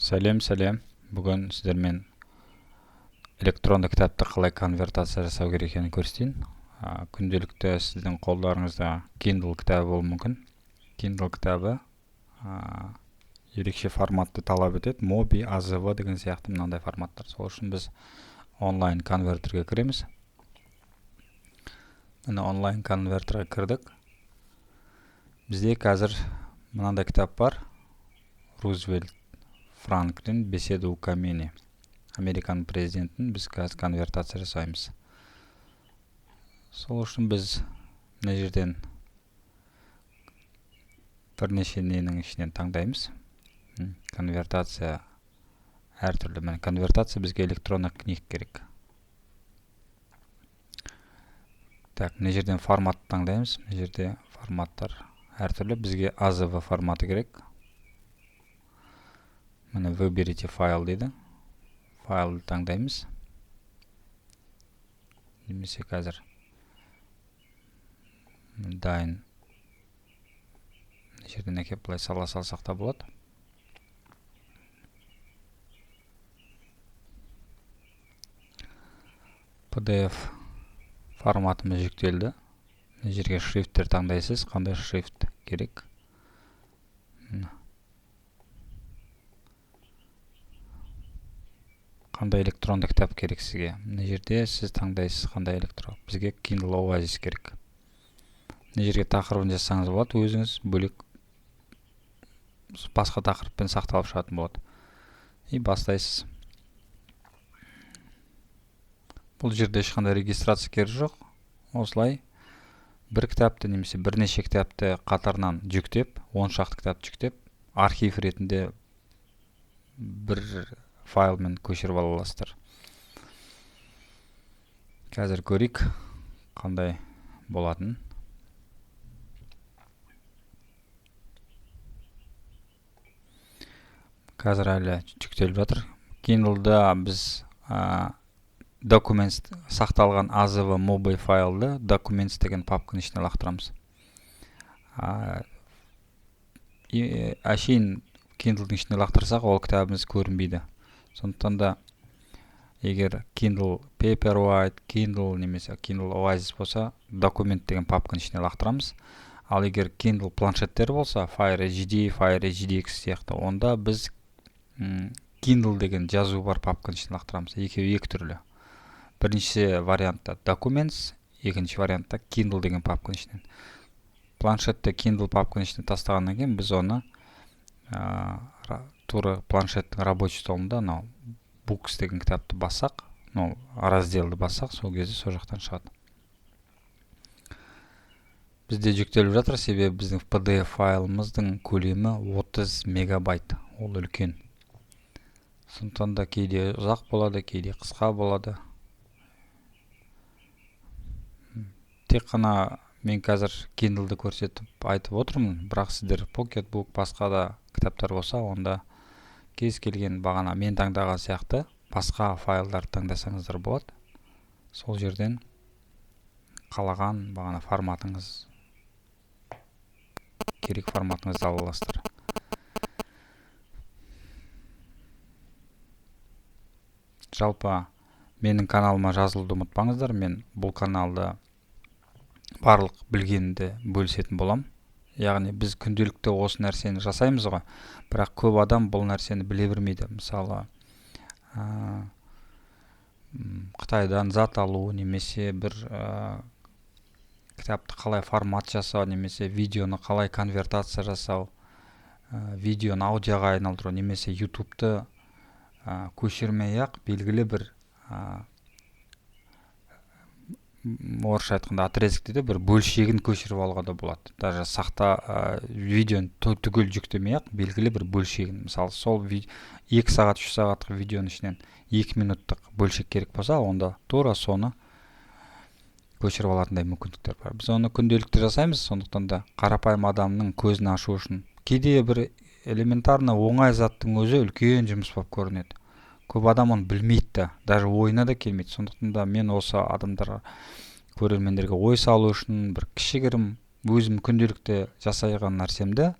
Сәлем, сәлем. Бүгін сіздермен электронды кітапты қалай конвертация жасау керек екенін көрсетейін. Күнделікті сіздің қолдарыңызда Kindle кітабы болуы мүмкін. Kindle кітабы ерекше форматты талап етеді. Mobi, AZV деген сияқты мынандай форматтар. Сол үшін біз онлайн конвертерге кіреміз. Міне, онлайн конвертерге кірдік. Бізде қазір мынандай кітап бар. Рузвельт Франклин «Беседа у камина». Американың президентін біз қазір конвертация жасаймыз. Сол үшін біз мына жерден бірнеше ненің ішінен таңдаймыз. Конвертация әртүрлі. Міне, конвертация бізге электронный книг керек. Так, мына жерден формат таңдаймыз. Мына жерде форматтар әртүрлі. Бізге AZV форматы керек. Міне, выберите файл дейді. Файлды таңдаймыз. Немесе қазір дайын мына жерден әкеп былай сала салсақ та болады. PDF форматымыз жүктелді. Мына жерге шрифттер таңдайсыз, қандай шрифт керек. Қандай электронды кітап керек сізге. Мына жерде сіз таңдайсыз қандай электрон. Бізге Kindle Oasis керек. Мына жерге тақырыбын жазсаңыз болады, өзіңіз бөлек басқа тақырыппен сақталып шығатын болады. И бастайсыз. Бұл жерде ешқандай регистрация керек жоқ. Осылай бір кітапты немесе бірнеше кітапты қатарынан жүктеп, 10 шақты кітапты жүктеп, архив ретінде бір файлмен көшіріп ала аласыздар. Қазір көрейік қандай болатын. Қазір әлі жүктеліп жатыр. Kindle'да біз Documents сақталған AZV Mobi файлды Documents деген папканың ішіне лақтырамыз. Әшейін Kindle'дың ішіне лақтырсақ, ол кітабымыз көрінбейді. Сондықтан да егер Kindle Paperwhite, Kindle немесе Kindle Oasis болса, Документ деген папканың ішіне лақтырамыз. Ал егер Kindle планшеттер болса, Fire HD, Fire HDX сияқты, онда біз Kindle деген жазу бар папканың ішіне лақтырамыз. Екеуі екі түрлі. Бірінші вариантта Documents, екінші вариантта Kindle деген папканың ішінен. Планшетте Kindle папканың ішіне тастағаннан кейін біз оны тура планшеттің рабочий столында анау Books деген кітапты бассақ, ну, разделді бассақ, сол кезде сол жақтан шығады. Бізде жүктеліп жатыр, себебі біздің PDF файлымыздың көлемі 30 мегабайт, ол үлкен. Сондықтан да кейде ұзақ болады, кейде қысқа болады. Тек қана мен қазір Kindle'ды көрсетіп айтып отырмын, бірақ сіздер Pocketbook, басқа да кітаптар болса, онда кез келген бағана мен таңдаған сияқты басқа файлдарды таңдасаңыздар болады. Сол жерден қалаған бағана форматыңыз, керек форматыңызды ала аласыздар. Жалпы менің каналыма жазылуды ұмытпаңыздар. Мен бұл каналды барлық білгенімді бөлісетін болам. Яғни біз күнделікті осы нәрсені жасаймыз ғой, бірақ көп адам бұл нәрсені біле бермейді. Мысалы, Қытайдан зат алу немесе бір кітапты қалай формат жасау немесе видеоны қалай конвертация жасау, видеоны аудиоға айналдыру немесе YouTube'ты көшірмей-ақ белгілі бір орысша айтқанда отрезок дейді, бір бөлшегін көшіріп алуға да болады. Даже сақта видеоны түгел жүктемей-ақ белгілі бір бөлшегін, мысалы, сол 2 сағат, 3 сағаттық видеоның ішінен 2 минуттық бөлшек керек болса, онда тура соны көшіріп алатындай мүмкіндіктер бар. Біз оны күнделікті жасаймыз, сондықтан да қарапайым адамның көзін ашу үшін кейде бір элементарно оңай заттың өзі үлкен жұмыс болып көрінеді. Көп адам оны білмейді да, даже ойына да келмейді. Сондықтан да мен осы адамдарға, көрермендерге ой салу үшін бір кішігірім өзім күнделікті жасаған нәрсемді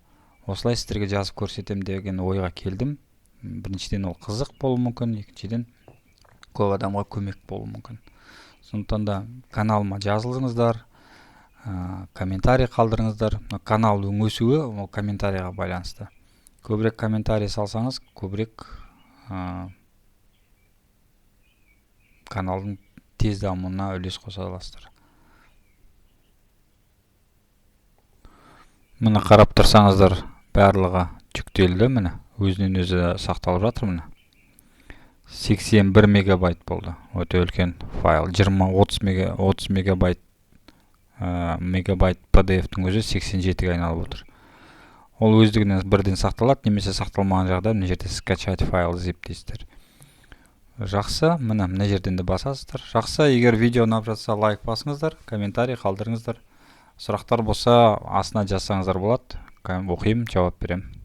осылай сіздерге жазып көрсетемін деген ойға келдім. Біріншіден, ол қызық болуы мүмкін, екіншіден, көп адамға көмек болуы мүмкін. Сондықтан да каналыма жазылыңыздар, комментарий қалдырыңыздар. Мына каналдың өсуі ол комментарийға байланысты. Көбірек комментарий салсаңыз, көбірек каналдың тез дамуына үлес қоса аласыздар. Міне, қарап тұрсаңыздар, барлығы жүктелді. Міне, өзінен өзі сақталып жатыр. Міне, 81 мегабайт болды. Өте үлкен файл. 20 30 мега 30 мегабайт, мегабайт PDF-тің өзі 87-ге айналып отыр. Ол өздігінен бірден сақталады немесе сақталмаған жағдайда мына жерде «Скачать файл zip» дейсіздер. Жақсы, міне, мына жерден де басасыздар. Жақсы, егер видео ұнап жатса, лайк басыңыздар, комментарий қалдырыңыздар. Сұрақтар болса, астына жазсаңыздар болады. Оқимын, жауап беремін.